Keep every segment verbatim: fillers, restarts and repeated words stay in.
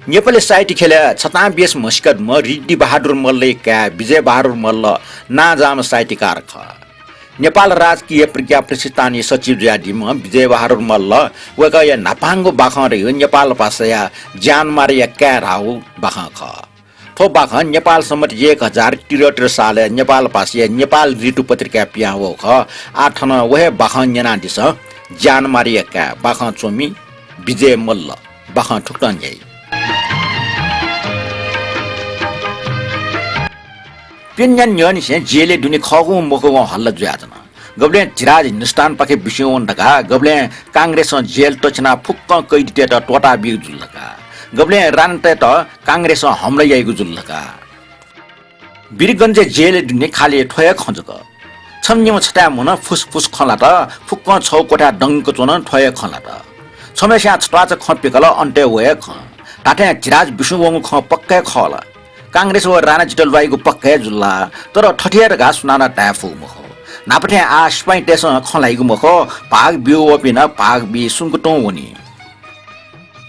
नेपाली साहित्य ख्यलय् छतां बेस म्हसीका दुम्ह ऋद्धिबहादुर मल्लया काय् विजयबहादुर मल्ल नांजाःम्ह साहित्यकार खः। नेपाल राजकीय प्रज्ञा प्रतिष्ठानया सचिव जुयादीम्ह विजयबहादुर मल्ल वय्कःया न्हापांगु बाखं धइगु नेपाल भाषाया ज्यानमाराया काय् धाःगु बाखं खः। थ्व बाखं नेपाल सम्बत एक हजार त्रिहत्तर सालय् नेपाल भाषाया नेपाल ऋतु पत्रिकाय् पिहां वःगु खः। आः थन व हे बाखं न्यनादिसँ। ज्यानमाराया काय् बाखं च्वमि विजय मल्ल। बाखं थुकथं न्ह्याइ। प्यन्हु न्ह्यःनिसें जेलय् दुने खःगु मखुगु हल्ला जुयाच्वन। गबलें धिराज हिन्दुस्तानपाखे बिस्युं वन धकाः, गबलें कांग्रेसं जेल तछ्यानाः फुक्कं कैदीतय्त त्वःताबीगु जुल धकाः, गबलें राणातय्त कांग्रेसं हमला याइगु जुल धकाः। वीरगञ्जय् जेलय् दुने खालि थ्व हे खँ जक। छम्ह निम्ह छथाय् मुन फुसफुस खँ ल्हात, फुक्कं छगू क्वथाय् दंक च्वन, थ्व हे खँ ल्हात। छम्हस्यां छत्वाःचा खँ पिकल, अन्तय् व हे खँ। धात्थें धिराज बिस्युं वंगु खँ पक्का हे खः ला? कांग्रेस व राणाजित ल्वाइगु पक्का हे जुल ला? तर थथे हे धकाः सुनानं धाये फुगु मखु। न्हापा थें आः सिपाइँतय्सं खँ ल्हाइगु मखु, भाग ब्यू वःपिं नं भाग बी सुंक तुं वनी।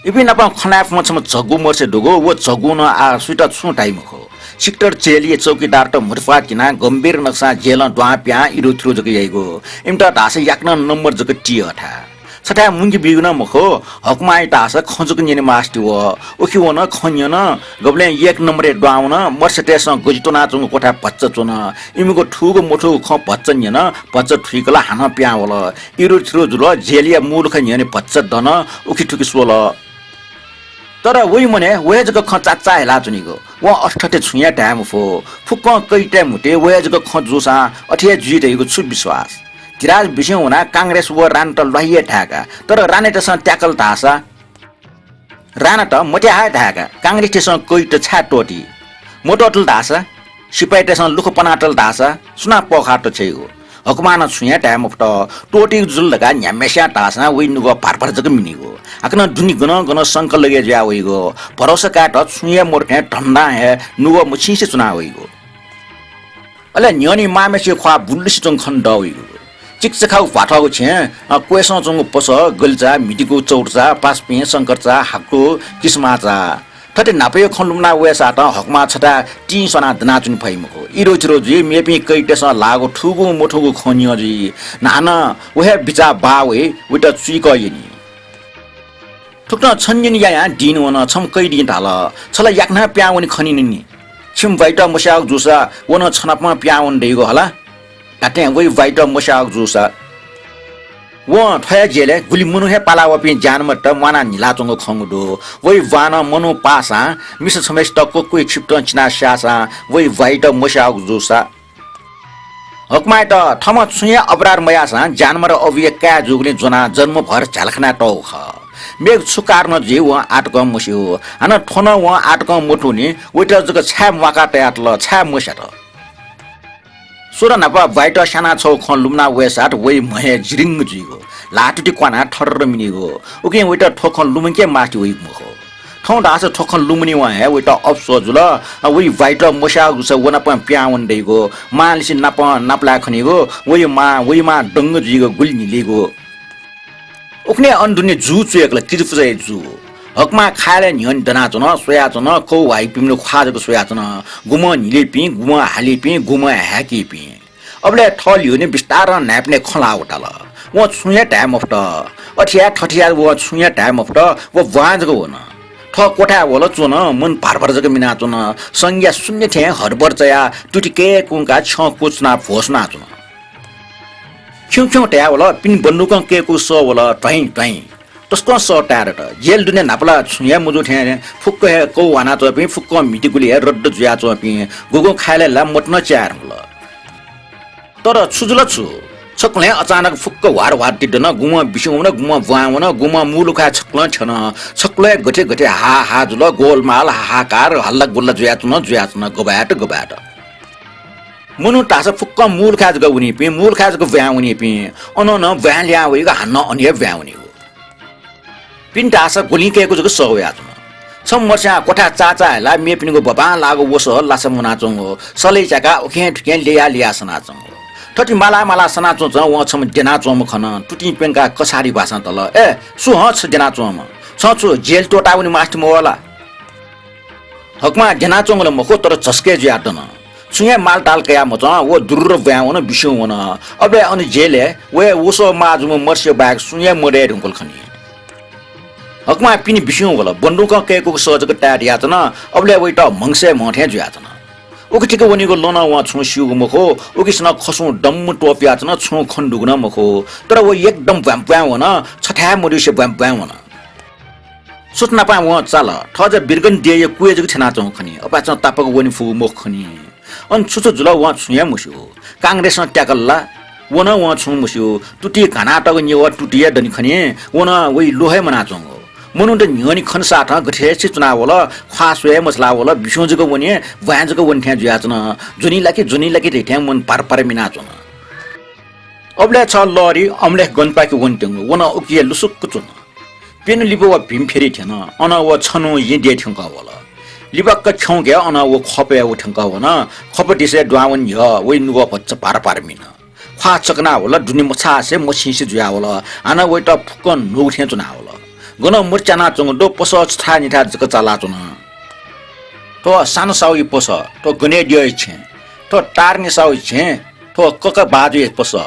इपिं नाप खँ ल्हाये फुम्ह छम्ह झगू मर्से दुगु, व झगूं नं आः सुइत छुं धाइ मखु। सिकटर जेलया चौकीदारत म्हुतुप्वाः तिनाः गम्भीर नक्सां जेलं द्वां पिहां इरुथिरु जक याइगु। इमित धाःसा याकनं नम्बर जक ति हथाय्। छथाय् मुंके बीगु नं मखु, हकमाःयात धाःसा खँ जक न्यने मास्ति वः। उखे वन, खँ न्यन, गबलें एक नम्बरय् द्वां वन, मर्सेतय्सं गजि त्वनाच्वंगु क्वथाय् भचा च्वन। इमिगु थूगु मथूगु खँ भचा न्यन, भचा थुइकल, हानं पिहां वल। इरुथिरु जुल, जेलया मू लुखा न्ह्यःने भचा दन, उखेथुखे स्वल। तर वइ मनय् व हे जक खँ चाचाः हेलाच्वनीगु। वं अथे थथे छुं हे धाये मफु। फुक्कं कैदीतय् म्हुतुइ व हे जक खँ जूसां अथे हे जुइ धइगु छु विश्वास? धिराज बिस्युं वनाः कांग्रेस व राणात ल्वाइ हे धाय्का, तर राणातय्सं त्याकल धाःसा राणात मत्याः हे धाय्का, कांग्रेसतय्सं कैदीत छाय् त्वःती? मत्वःतल धाःसा, सिपाइँतय्सं लुखा पनातल धाःसा सुनां पःखाः तछ्याइगु? हकमानं छुं हे धाये मफुत। त्वःतीगु जुल धकाः न्ह्याम्हस्यां धाःसां वइ नुगः भारभार जक मिनीगु। हाकनं दुने गनं गनं संक लगे जुया वइगु। भरोसा कायेत छुं हे मदु थें धन्दां हे नुगः मछिंसे च्वना वइगु। अले न्ह्यःने मांम्हय्सिगु ख्वाः बुल्लुसे च्वंगु खनेदः वइगु। चिकिचाखागु भ्वाथःगु छेँ, अ, क्वय्सं च्वंगु पसः, गलिचा, म्हितीगु चौरचा, पासापिं, संकरचा, हाकु, किसमाचा। थथे न्हापाया खँ लुमना वय्सातं हकमाः छथाय् तिं स्वानाः दनाच्वने फइ मखु। इरुथिरु जुइ, मेपिं कैदीतय्सं ल्हाःगु थूगु मथूगु खँ न्यं जुइ। न्हानं व हे बिचाः बाः वइ, वइत चुइकः यनी। थुकथं छन्हिन यायां दिं वन, छम्ह कैदीं धाल, छ ला याकनं पिहां वने खनी नि। छिमि भाइत मस्याःगु जूसा व नं छनापं पिहां वने धइगु हला। धात्थें वइ भाइत मस्याःगु जूसा वं थ्व हे जेलय् गुलि मनू हे पाला वःपिं ज्यानमारात म्वानाः न्हिलाच्वंगु खंगु दु। वइ बाःनं मनू पाःसां मिसा छम्हय्सित क्वक्वय् छिपतं चिनाः स्याःसां वइ भाइत मस्याःगु जूसा हकमाःयात थःम्हं छुं हे अपराध मयाःसां ज्यानमारा अबुया काय् जूगुलिं ज्वनाः जन्मभर झ्यालखानाय् तःगु खः। मेगु छु कारण जुइ वं आःतकं मस्यू। हानं थ्व नं वं आःतकं मथूनि, वइत जक छाय् म्वाका तयातल, छाय् मस्यात? सोडा न्हापा भाइत स्यानाः छगू खँ लुमना वय्सात वइ म्ह हे जिरिंग जुइगु, ल्हाःतुति क्वानाः थर्र मिनीगु। उकिं वइत थ्व खँ लुमंके मास्ति वइगु मखु। थौं धाःसा थ्व खँ लुमनेवं हे वइत अफसोस जुल। अ, वइ भाइत मस्याःगु जूसा व नाप पिहां वने दइगु, मांलिसे नापं नापलाये खनीगु, वइ मां, वइ मां दंग जुइगु, गुलि न्हिलीगु। उखुन्हु अन दुने जू च्वय्कल, किजापुजाया जू। हकमाः खाय्लय् न्ह्यःने दनाच्वन, स्वयाच्वन, कौवाइपिनिगु ख्वाः जक स्वयाच्वन। गुम्हं न्हिलीपिं, गुम्हं हालीपिं, गुम्हं हाय्कीपिं। अबलय् थः ल्यूने बिस्तारं न्हाय्पनय् खँ ल्हाः वताल। वं छुं हे धाये मफुत। अथे याः थथे याः वं छुं हे धाये मफुत, व ब्वाँय् जक वन। थः क्वथाय् वल च्वन, मन भारभार जक मिनाच्वन। संज्ञा शून्य थें हडबड चायाः तुति कय्कुंकाः छ्यं क्वछुनाः भ्वसुनाच्वन। खिउँखिउँ धयावल, पिने बन्दुकं कय्कूगु सः वल, ध्वाइँ ध्वाइँ। तसकं सः ताये दत। जेल दुने न्हापा ला छुं हे मजू थें फुक्क हे कौवानाच्वंपिं, फुक्कं म्हितीगुलि हे रद्द जुयाच्वंपिं, गुगुं खाय्लय् ला मत नं च्याये धुंकल। तर छु जुल छु? छक्वलं अचानक फुक्क ह्वार ह्वार ति दन, गुम्हं बिस्युं वन, गुम्हं ब्वाँय् वन, गुम्हं मू लुखाय् छक्वलं थ्यन। छक्वलं गथे गथे हा हा जुल, गोलमाल, हाहाकार, हल्ला गुल्ला जुयाच्वन, जुयाच्वन, गबलेत गबलेत। मनू धाःसा फुक्कं मू लुखाय् जक वनीपिं, मू लुखाय् जक ब्वाँय् वनीपिं, अनं नं ब्वाँय् लिहां वइगु, हानं अन हे ब्वाँय् वनीगु। पिने धाःसा गुलिं कय्कू जक सः वयाच्वन। छम्ह मर्स्यां क्वथाय् चाःचाः हलाः मेपिनिगु बबांलाःगु वसः लासा मुनाच्वंगु, सलय् च्याकाः उखें थुखें ल्ययाः ल्ययाः सनाच्वंगु। थथे मालाः मालाः सनाच्वंच्वं वं छम्ह द्यनाच्वंम्ह खन। तुतिं प्यंकाः कछारी भाषां धाल, ए, सु हँ छ द्यनाच्वंम्ह? छं छु जेल त्वःताः वने मास्ति मवः ला? हकमा द्यनाच्वंगु ला मखु, तर झसके जुयाः दन। छुं हे मालताल कयाः मचं, व दुर्र ब्वाँय् वन, बिस्युं वन। अबलय् अन जेलय् वया वसः माः जूम्ह मर्से बाहेक सुं हे मदये धुंकल खनी। हकमा पिने बिस्युं वल, बन्दुकं कय्कूगु सः जक ताये धयाच्वन। अबलय् वइत म्हंगसय् म्हं थें जुयाच्वन। उखे थिके वनीगु लं नं वं छुं स्यूगु मखु, उकिसनं खसुं दम्म त्वपुयाच्वन, छुं खने दुगु नं मखु। तर व एकदम ब्वाँय् ब्वाँय् वन, छथाय् मदुसे ब्वाँय् ब्वाँय् वन। सुथ नापं वं चाल, थःजा बिर्गन देय्‌या कुय् जक थ्यनाच्वंगु खनी, अपाय्‌चं तापाक वने फुगु मखु खनी। अन छु छु जुल वं छुं हे मस्यू। कांग्रेसं त्याकल ला, व नं वं छुं मस्यू। तुति घानातःगु नेवाः तुति हे दनि खनी, व नं वइ ल्वः हे मनाच्वंगु। मनूत न्ह्यःने खन साथं गथे हे च्वनावल, ख्वाः स्वये मछालावल, बिस्युं जक वने, ब्वाँय् जक वने थें जुयाच्वन। ज्वनी ला कि, ज्वनी ला कि धइथें मन पारपार मिनाच्वन। अबलय् छगू लरि अमलेखगञ्जपाखे वनेत्यंगु, व नं उकिया लुसुक्क च्वन। प्यन्हु लिपा व भीमफेरी थ्यन, अन व छन्हु येँ देय् थ्यंकः वल। लिबाक्क खिउँके अन व ख्वपय् व थ्यंकः वन। ख्वप दिसे दुहां वने न्ह्यः वइ नुगः भचा पारपार मिन। ख्वाः चकनावल, दुने मछासे मछिंसे जुयावल। हानं वइत फुक्कं न्हूगु थें च्वनावल। गनं मरि च्यानाच्वंगु दु, पसः छथाय् निथाय् जक चालाच्वन। थ्व सानो साहुया पसः, थ्व गनेद्यःया छेँ, थ्व तारनी साहुया छेँ, थ्व कका बाजुया पसः।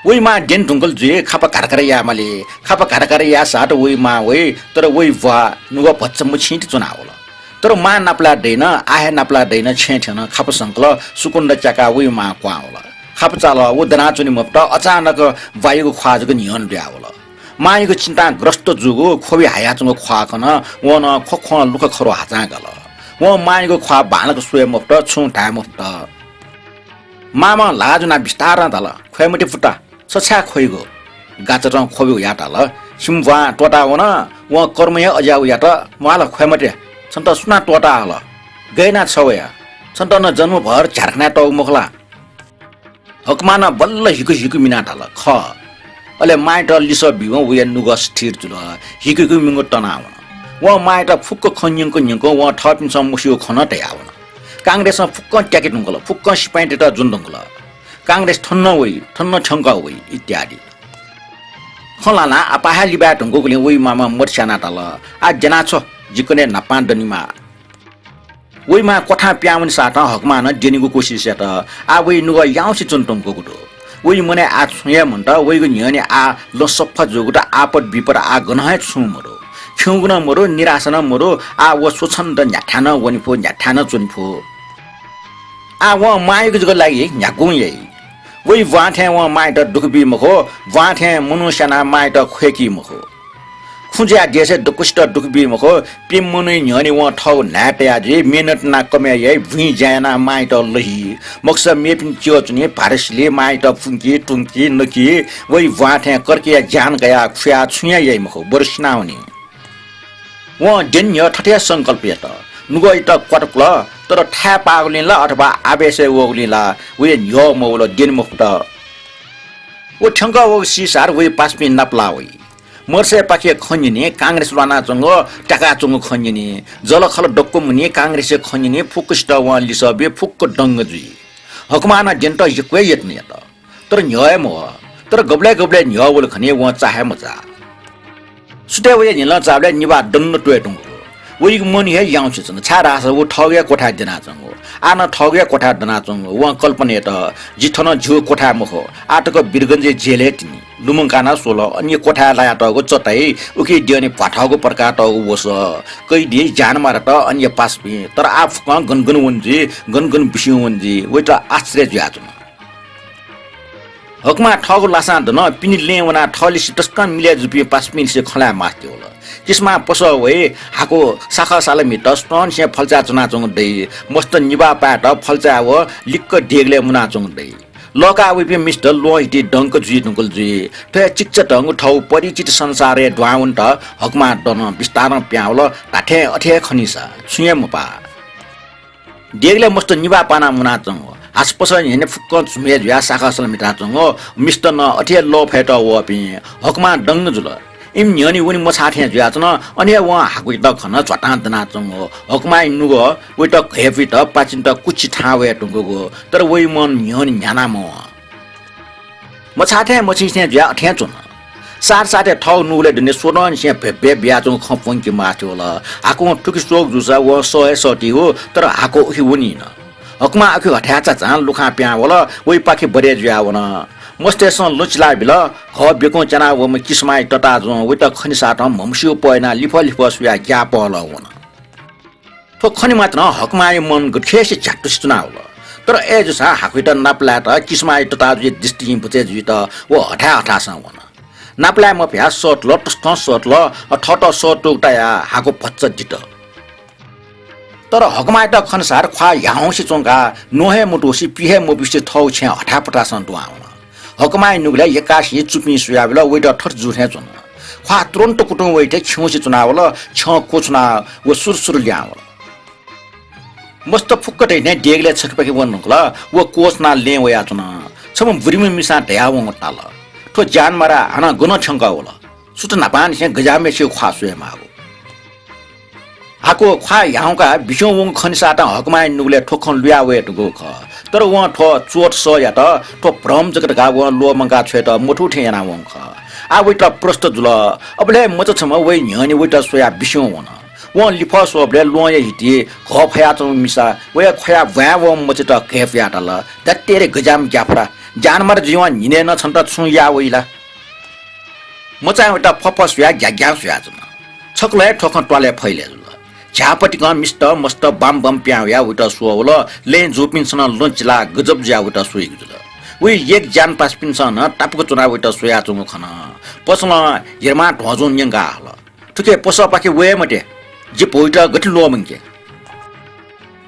वइ मां द्यने धुंकल जुइ, खापा घारघार यायेमाली। खापा घारघार याःसाथ वइ मां वइ, तर वइ ब्वाः नुगः भचा मछिंति च्वनावल। तर मां नापलाः दइन, आः हे नापलाः दइन, छेँय् थ्यन। खापा संकल, सुकुन्दा च्याकाः वइ मां क्वहां वल। खापा चाल, व दनाच्वने मफुत, अचानक ब्वाःयागु ख्वाः जक न्ह्यःने दुयावल। मांयागु चिन्ताग्रस्त जूगु ख्वबि हायाच्वंगु ख्वाः खन, वं नं ख्वख्वं लुखा खरु हाचां गाल। वं मांयागु ख्वाः बांलाक स्वये मफुत, छुं धाये मफुत। मामं ल्हाः ज्वनाः बिस्तारं धाल, ख्वये मते पुता, छ छाय् ख्वइगु? गाचाचं ख्वबि हुयाः धाल, छिमि ब्वां त्वःतावन, वं कर्म हे अज्याःगु यात, म्वाःल ख्वये मते, छन्त सुनां त्वःताहल? गय् यानाः छ वया? छन्त नं जन्मभर झ्यालखानाय् तःगु मखु ला? हकमानं बल्ल हिकु हिकु मिनाः धाल, खः। अले मांयात लिसः बीवं वया नुगः स्थिर जुल, हिकु हिकु मिंगु तनावन। वं मांयात फुक्क खँ न्यंक न्यंक वं थःपिन्सं मस्यूगु खँ नं धयावन। कांग्रेसं फुक्कं त्याके धुंकल, फुक्कं सिपाइँतय्त ज्वने धुंकल। कांग्रेस थन नं वइ, थन नं थ्यंकः वइ इत्यादि। खँ ल्हानाः आपाः हे लिबाये धुंकूगुलिं वइ मामं मत स्यानाः धाल, आः द्यनाछ्व, जि कन्हय् न्हापां दनेमाः। वइ मां क्वथां पिहां वने साथं हकमानं द्यनेगु कोसिस यात। आः वइ नुगः याउँसे च्वने धुंकूगु दु। वइ मनय् आः छुं हे मन्त, वइगु न्ह्यःने आः लँ सफा जूगु दु, आपत बिपत आः गनं हे छुं मदु। खिउँगु नं मदु, निराशा नं मदु। आः व स्वच्छन्द न्ह्याथाय् नं वने फु, न्ह्याथाय् नं च्वने फु। आः वं मांयागु जक लागि न्ह्यागुं याइ। वइ ब्वां थें वं मांयात दुःख बी मखु, ब्वां थें मनू स्यानाः मांयात ख्वय्की मखु। खुँ जुयाः देशय् दक्वसित दुःख बी मखु, प्यम्ह मनूया न्ह्यःने वं थःगु न्हाय् तया जुइ, मेहनत यानाः कमय् याइ, भुइँ ज्या यानाः मांयात लही। मखुसा मेपिनि च्यः च्वनी, भार सिली, मांयात पुंकी, तुंकी, नकी। वइ ब्वां थें कर्कया ज्यान कयाः खुयाः छुं हे याइ मखु, बरु सिनावनी। वं द्यने न्ह्यः थथे हे संकल्प यात, नुगःयात क्वात कुल, तर थाय् पाःगुलिं ला अथवा आवेशय् वःगुलिं ला वया न्ह्यः मवल, द्यने मफुत। व थ्यंकः वःगु सीसार वइ पासापिं नापलाः वइ। मर्सेपाखे खँ न्यनी, कांग्रेस ल्वानाच्वंगु, त्याकाच्वंगु खँ न्यनी। जःलाखःला दक्व मुनी, कांग्रेसया खँ न्यनी, फुक्कसित वं लिसः बी, फुक्क दंग जुइ। हकमानं द्यनेत यक्व हे यत्न यात, तर न्ह्यः हे मवः। तर गबलय् गबलय् न्ह्यः वल खनी, वं चाः हे मचाः। सुथय् वया न्हिलं चाःबलय् निभाः दन त्वये धुंकल। वइगु मन हे याउँसे च्वन, छाय्धाःसा व थःगु हे क्वथाय् द्यनाच्वंगु। आः नं थःगु हे क्वथाय् दनाच्वंगु। वं कल्पना यात, जि थन झीगु क्वथाय् मखु, आः तक वीरगञ्जया जेलय् तिनि। लुमंकाना स्वल, अन हे क्वथाय् लायातःगु चटाइ, उकी द्यःने भ्वाथःगु पर्कातःगु वसः, कैदी, ज्यानमारात, अन हे पासापिं। तर आः फुक्कं गन गन वन जुइ, गन गन बिस्युं वन जुइ, वइत आश्चर्य जुयाच्वन। हकमा थःगु लासां दन, पिने लँय् वनाः थःलिसे तसकं मिलय् जूपिं पासापिंलिसे खँ ल्हाये मास्ति वल। किसमा पसः वइ, हाकु साखः साला म्हित सुथंनिसें फल्चाय् च्वनाच्वंगु दइ। मस्त निभाः पायेत फल्चाय् व लिक्क देगलय् मुनाच्वंगु दइ। लःकाः वइपिं मिस्त ल्वहंहिति दंक जुइ धुंकल जुइ। थ्व हे चिकिचा धंगु थःगु परिचित संसारय् दुहां वनेत हकमा दन बिस्तारं पिहां वल। धात्थें अथे हे खनीसा छुं हे मपाः। देगलय् मस्त निभाः पानाः मुनाच्वंगु, हासपसः न्ह्यःने फुक्कं झुम्हे जुयाः साखः साला म्हिताच्वंगु मिस्त नं अथे हे लः फयेत वःपिं हकमा दंग जुल। इमि न्ह्यःने वने मछाः थें जुयाच्वन। अन हे वं हाकुइत खन झ्वातां दनाच्वंगु हकमाया नुगः वइत घय्पुइत पाचिन्त कुछि थाहां वये धुंकूगु, तर वइ मन न्ह्यःने न्ह्याना मवं। मछाः थें मछिं थें जुयाः अथें च्वन। साथ साथय् थःगु नुगलय् दुने स्वदंनिसें भ्यब्भ्य बियाच्वंगु खँ प्वंके मास्ति वल। हाकुं थुखे स्वःगु जूसा वं सः हे सःतीगु, तर हाकः उखे वनी न। हकमा उखे हथाय् चाचां लुखां पिहां वल, वइपाखे बरय् जुयाः वन। मस्तय्सं लँ चिलाबिल। हः ब्यकुं च्यानाः वःम्ह किसमाया तताजुं वइत खनिसातं म्हमस्यू पः यानाः लिफः लिफः स्वयाः ग्याः पहलं वन। थ्व खने मात्रं हकमाया मन गथेसे झ्यातुसे च्वनावल। तर अय्जूसां हाकुइत नापलायेत किसमाया तताजुया दृष्टिं बचय् जुइत व हथाय् हथासं वन। नापलाये मफयाः सःतल, तसकं सःतल, अ, थःत सःतूगु तायाः हाकु भच्च दित। तर हकमायात खनसार ख्वाः ह्याउँसे च्वंकाः न्वँ हे मतुसे पि हे मब्यूसे थःगु छेँय् हथाय् पतासं दुहां वन। हकमाया नुगलय् यक्कासिं चुपिं स्वयाबिल, वइत थथे जू थें च्वन। ख्वाः तुरुन्त कुतुं वइ थें खिउँसे च्वनावल, छ्यं क्वछुनाः व सुरु सुरु लिहां वल। मस्त फुक्क दइथें देगलय् छखेपाखे वने धुंकल, व क्वछुनाः लँय् वयाच्वन। छम्ह बुरिम्ह मिसां धयावंगु ताल, "थ्व ज्यानमारा हानं गन थ्यंकः वल? सुथ न्हापांनिसें गज्याःम्हय्सिगु ख्वाः स्वयेमाःगु।" हाकु ख्वाः ह्याउँकाः बिस्युं वंगु खनिसातं हकमाया नुगलय् थ्व खँ लुया वये धुंकूगु खः। तर वं थ्व च्वःत सःयात थ्व भ्रम जक धकाः वं ल्वःमंका छ्वयेत मथू थें यानावंगु खः। आः वइत प्रष्ट जुल। अबलय् मचा छम्ह वइ न्ह्यःने वइत स्वयाः बिस्युं वन। वं लिफः स्वःबलय् ल्वहंया हिति घः फयाच्वंम्ह मिसा वया ख्वया ब्वाँय् वःम्ह मचायात घय्पुयाः धाल, "दत्तेरे गज्याःम्ह ग्याफरा, ज्यानमारा जुयावं न्हिनय् नं छन्त छुं याः वइ ला?" मचां वइत फफः स्वयाः ग्याग्यां स्वयाच्वन। छकलं हे थ्व खँ त्वालय् फैलय् जुल। झ्याःपतिकं मिस्त मस्त बाम बाम पिहां वयाः वइत स्वः वल। लँय् जूपिन्सं नं लँ चिलाः गजब जुयाः वइत स्वइगु जुल। वइ यक्व ज्यानपासापिन्सं नं तापाक च्वनाः वइत स्वयाच्वंगु खन। पसलं हिरमां ध्वंजुं न्यंकाः हल, "थुखे पसःपाखे वये मते। जि भौयात गथे ल्वःमंके?"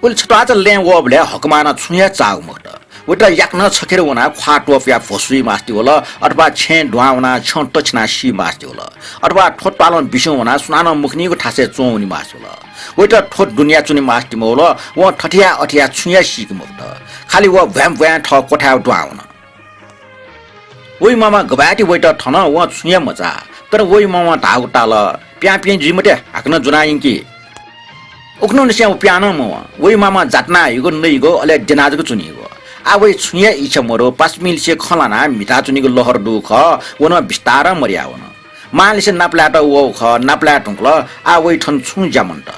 उलि छत्वाःचा लँय् वःबलय् हकमानं छुं हे चाःगु मखुत। वइत याकनं छखेर वनाः ख्वाः त्वपुयाः भ्वसुइ मास्ति वल, अथवा छेँय् दुहां वनाः छ्यं तछिनाः सी मास्ति वल, अथवा थ्व त्वालं बिस्युं वनाः सुनानं मखनीगु थासय् च्वं वने मास्ति वल। वइत थ्व दुनिया च्वने मास्ति मवल। वं थथे याः अथे याः छुं हे सीके मफुत। खालि व भ्वाँय् भ्वाँय् थः क्वथाय् दुहां वन। वइ मामा गबलय् ति वइत थन, वं छुं हे मचाः। तर वइ मामां धाःगु ताल, "पिहां पिहां जुइ मते, हाकनं ज्वनाः यंकि।" उखुन्हुनिसें व पिहां नं मवं। वइ मामा जातनाः हइगु, नइगु, अले द्यना जक च्वनीगु। आः वइ छुं हे इच्छा मदु, पासापिंलिसे खँ ल्हानाः म्हिताच्वनीगु लहर दुगु खः, व नं बिस्तारं मदयावन। मांलिसे नापलायेत वःगु खः, नापलाये धुंकल, आः वइ थन छुं ज्या मन्त।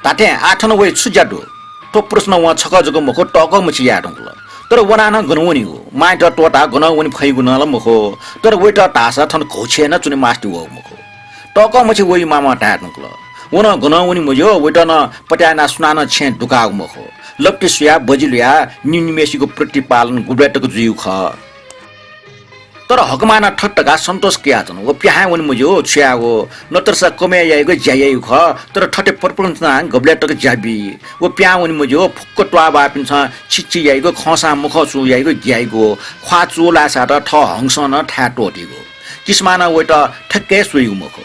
धात्थें आः थन वइ छु ज्या दु? थ्व प्रश्न वं छकः जक मखु, तःकः मछि याये धुंकल। तर वनाः नं गन वनीगु? मांयात त्वःताः गनं वने फइगु नं ला मखु। तर वइत धाःसा थन घौछेँय् नं च्वने मास्ति वःगु मखु। तःकः मछि वइ मामां धाये धुंकल। व नं गनं वने मज्यू, वइत नं पत्याः यानाः सुनानं छेँय् दुकाःगु मखु। लप्ति सुयाः, बजि लुयाः निम्हनिम्हय्सिगु प्रतिपालन गुबलय् तक जुइगु खः। तर हकमानं थथे धकाः सन्तोष कयाच्वन, व पिहां वने मज्यू, छु यायेगु? नतरसा कमय् याइगु, ज्या याइगु खः, तर थथे परपंचां गबलय् तक ज्या बी? व पिहां वने मज्यू, फुक्क त्वाःबाःपिन्सं छिछि याइगु, खंसां मखंसु याइगु, ग्याइगु, ख्वाः चूलाःसात थः हंसं नं थाय् त्वःतीगु। किसमानं वइत ठ्याक्कै स्वइगु मखु।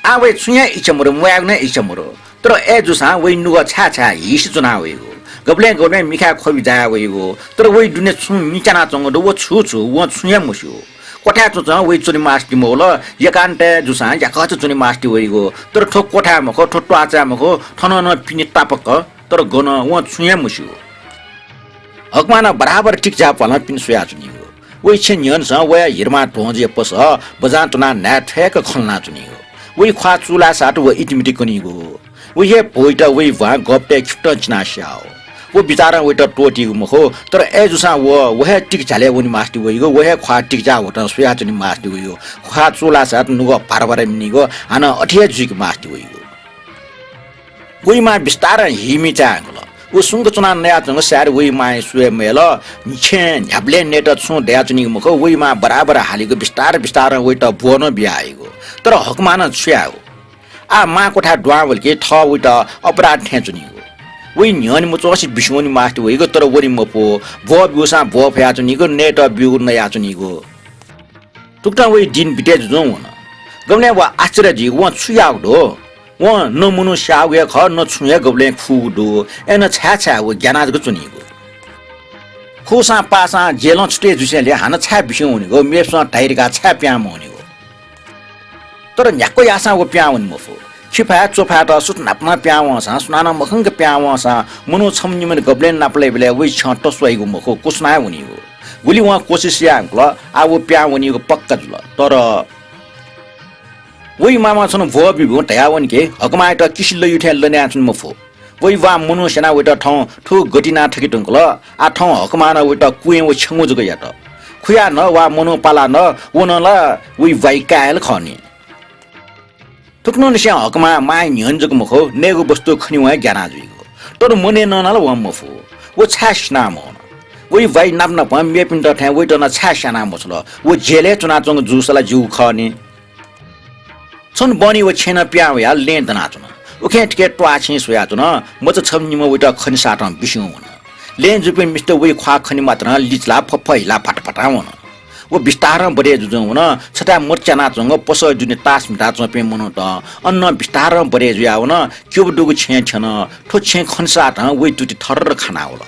आः वइ छुं हे इच्छा मदु, म्वायेगु नं इच्छा मदु। तर अय्जूसां वइ नुगः छाय् छाय् हिसे च्वना वइगु, गबलें गबलें मिखाय् ख्वबि जाया वइगु, तर वइ दुने छुं मि च्यानाच्वंगु दु, व छु छु, वं छुं हे मस्यू। क्वथाय् च्वंच्वं वइ च्वने मास्ति मवल, एकान्तय् जूसां याकःचा च्वने मास्ति वइगु, तर थ्व क्वथाय् मखु, थ्व त्वाःचाय् मखु, थन नं पिने तापाक, तर गन, वं छुं हे मस्यू। हकमानं बराबर तिकज्याः प्वालं पिने स्वयाच्वनीगु। वइ छेँ न्ह्यःनेसं वया हिरमा ध्वंजुया पसः बजां त्वनाः न्हाय् थ्वय्क खँ ल्हानाच्वनीगु। वइ ख्वाः चूलाःसात व इतिमिति कनीगु। वइ हे भौयात वइ ब्वां गःपतय् खिपतं चिनाः स्याः। व बिचारं वइत त्वःतीगु मखु, तर अय्जूसां व, व हे तिकझ्यालय् वने मास्ति वइगु, व हे ख्वाः तिकज्याः ह्वतं स्वयाच्वने मास्ति वइगु। ख्वाः चूलाःसात नुगः भार भार मिनीगु, हानं अथे हे जुइके मास्ति वइगु। वइ मां बिस्तारं हीमि चाय् हंकल। व सुंक च्वनाः नयाच्वंगु सायद वइ मांया स्वये मयल। छेँ न्ह्याबलें नयेत छुं दयाच्वनीगु मखु, वइ मां बराबर हालीगु बिस्तार बिस्तारं वइत ब्वः नं बियाहइगु। तर हकमानं छु यायेगु? आः मां क्वथाय् दुहां वल कि थः वइत अपराध थें च्वनीगु। वइ न्ह्यःने मच्वंसे बिस्युं वने मास्ति वइगु, तर वने मफु। ब्वः ब्यूसां ब्वः फयाच्वनीगु, नयेत ब्यूगु नयाच्वनीगु। थुकथं वइ दिं बितय् जुजुं वन। गबलें व आश्चर्य जुइगु, वं छु याःगु दु? वं न मनू स्याःगु हे खः, न छुं हे गबलें खुगु दु। अय्नं छाय् छाय् व ग्यानाः जक च्वनीगु? खुसां पासां जेलं छुटे जुसेंलि हानं छाय् बिस्युं वनीगु? मेपिसं धाइ धकाः छाय् पिहां मवनीगु? तर न्ह्याक्व याःसां व पिहां वने मफु। खिफाय् च्वफाय्त सुथ न्हापा नं पिहां वंसां, सुनानं मखंक पिहां वंसां, मनू छम्ह निम्हने गबलें नापलाइबलय् वइ छ्यं तस्वाइगु मखु, क्वछुना हे वनीगु। गुलि वं कोसिस यायेधुंकल, आः व पिहां वनीगु पक्का जुल। तर वइ मामं छन्हु ब्वः बिब्यूगु धयावनी कि हकमायात किसि लय्‌यु थें लनाच्वने मफु। वइ ब्वां मनू स्यनाः वइत थौं थुगु गति यानाः थकि धुंकल। आः थौं हकमां नं वइत कुँय् व छ्यंगू जक यात। खुयाः नं वा मनू पालाः नं व नं ला वइ ब्वाया काय् हे ला खः नि। थुकथंनिसें हकमां मांया न्ह्यःने जक मखु, नयेगु वस्तु खनेवं हे ग्याना जुइगु। तर मनय् ननाः ला वं मफु। व छाय् सिनामवन? वइ ब्वाइ नाप नापं मेपिन्त थें वइत नं छाय् स्याना मछ्वल? व जेलय् च्वनाच्वंगु जूसा ला ज्यू खः नि। छन्हु बहनी व छेँनं पिहां वयाः लँय् दनाच्वन। उखें थुखें त्वाःछेँय् स्वयाच्वन। मचा छम्ह निम्ह वइत खनेसातं बिस्युं वन। लँय् जूपिं मिस्त वइ ख्वाः खने मात्रं लिचिलाः फफहिलाः फाटाफाटां वन। व बिस्तारं बडय् जुजुं वन। छथाय् मत च्यानाच्वंगु पसः दुने तास म्हिताच्वंपिं मनूत अन नं बिस्तारं बडय् जुयाः वन। क्यब दुगु छेँय् थ्यन। थ्व छेँ खनेसातं वइ तुति थर्र खाना वल।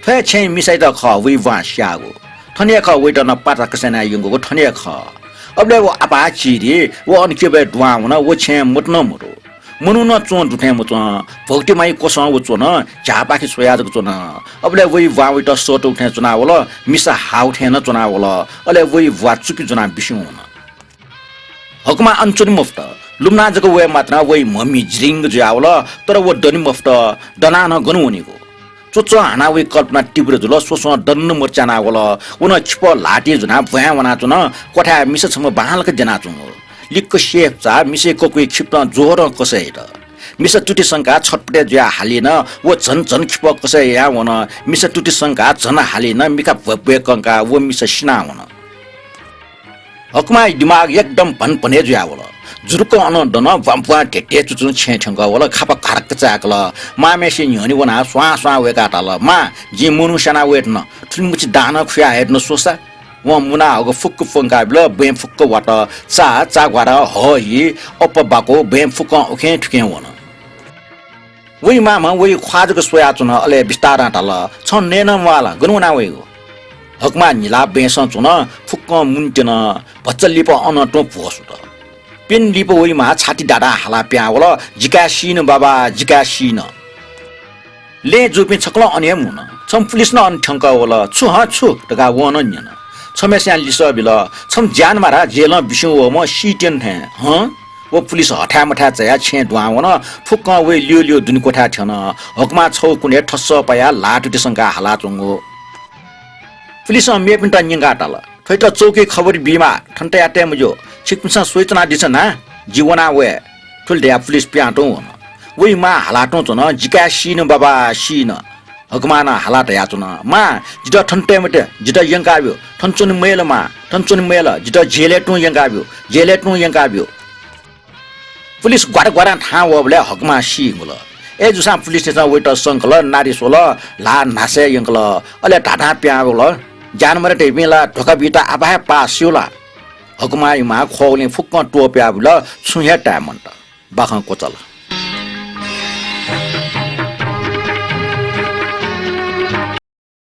थ्व हे छेँय् मिसायात खः वइ ब्वां स्याःगु। थन हे खः वइत नं पाता कसाय् यानाः यंकूगु थन हे खः। अबलय् व आपाः चिधि, व अन क्यबय् दुहां वन, व छेँय् मत नं मदु। मनू नं च्वं दु थें मच्वं, भक्तिमय क्वसं व च्वन, झ्याःपाखे स्वयाः जक च्वन। अबलय् वइ ब्वां वइत सःतूगु थें च्वनावल, मिसा हाःगु थें नं च्वनावल। अले वइ ब्वा चुपि ज्वनाः बिस्युं वन। हकमा अन च्वने मफुत। लुमनाः जक वये मात्रं वइ म्हमि जिरिंग जुयावल, तर व दने मफुत, दनाः नं गन वनीगु। च्वच्वं हानाः वइ कल्पना तीव्र जुल, स्वस्वं दन मत च्यानावल। व नं खिपः ल्हातिइ ज्वनाः ब्वाँय् वनाच्वन। क्वथाय् मिसा छम्ह बांलाक द्यनाच्वंगु। लिक्क स्येफचा मिसय् ककुइ खिपतं जोरं कस यात। मिसा तुति संकाः छटपटे जुयाः हालीन, व झन झन खिपः कस यायां वन। मिसा तुति संकाः झन हालीन, मिखा भ्वय् भ्वय् कंकाः व मिसा सिनावन। हकमाया दिमाग एकदम भनभने जुयावल। जुरुक्क अनं दन, ब्वाँब्वाँ धेधे चुचुं छेँय् थ्यंकः वल, खापा घारक्क चाय्‌कल। मांम्हेसिया न्ह्यःने वनाः स्वां स्वां वय्‌काः धाल, "मां, जिं मनू स्यानाः वये धुन, थुलिमछि दां नं खुया हये धुन, स्वसा।" वं मुनाहःगु फुक्क प्वंकाबिल, बँय् फुक्क वात। चा, चाग्वारा, हःहि, अप्पा बाकु, बँय् फुक्कं उखें थुखें वन। वइ मांम्हं वइ ख्वाः जक स्वयाच्वन, अले बिस्तारं धाल, "छं नये नं म्वाः ला, गन वना वइगु?" हकमा न्हिलाः बँय्‌सं च्वन, फुक्कं मुने त्यन, भचा लिपा अनं तुं भ्वसुत। प्यन्हु लिपा वइ मां छाति दादां हालाः पिहां वल, "जि काय् सीन बाबा, जि काय् सीन।" लँय् जूपिं छकलं अन हे मुन। छम्ह पुलिस नं अन थ्यंकः वल। "छु हँ, छु?" धकाः वं नं न्यन। छम्हेसियां लिसः बिल, "छम्ह ज्यानमारा जेलं बिस्युं वःम्ह सीत्यन थें हँ।" व पुलिस हथाय् मथाय् झायाः छेँय् दुहां वन। फुक्कं वइ ल्यू ल्यू दुने क्वथाय् थ्यन। हकमां छगू कुनय् थस्सः पायाः ल्हाः तुति संकाः हालाच्वंगु। पुलिसं मेपिन्त न्यंकाः धाल, "थ्वइत चौकी खबर बीमाः, थन तया तये मज्यू। छिकपिन्सं स्वयाच्वनादिसँ ना, जि वना वये।" थुलि धयाः पुलिस पिहां तुं वन। वइ मां हालाः तुं च्वन, "जि काय् सीन बाबा, सीन।" हकमां नं हालाः धयाच्वन, "मां, जितः थन तये मते, जितः यंकाब्यु। थन च्वने मयल मां, थन च्वने मयल, जितः जेलय् तुं यंकाब्यु, जेलय् तुं यंकाब्यु।" पुलिस ग्वारा ग्वारां थाहां वःबलय् हकमां सी हिंगुल। अय्‌जूसां पुलिसतय्‌सं वइत संकल, नारि स्वल, ल्हाः न्हासय् यंकल। अले धाधां पिहां वल, "ज्यानमारा धइपिं ला धोखा बीत आपाः हे पाः, स्यू ला?" हकमाया मां ख्वःगुलिं फुक्कं त्वपुयाबिल, छुं हे ताये मन्त। बाखं क्वचाल।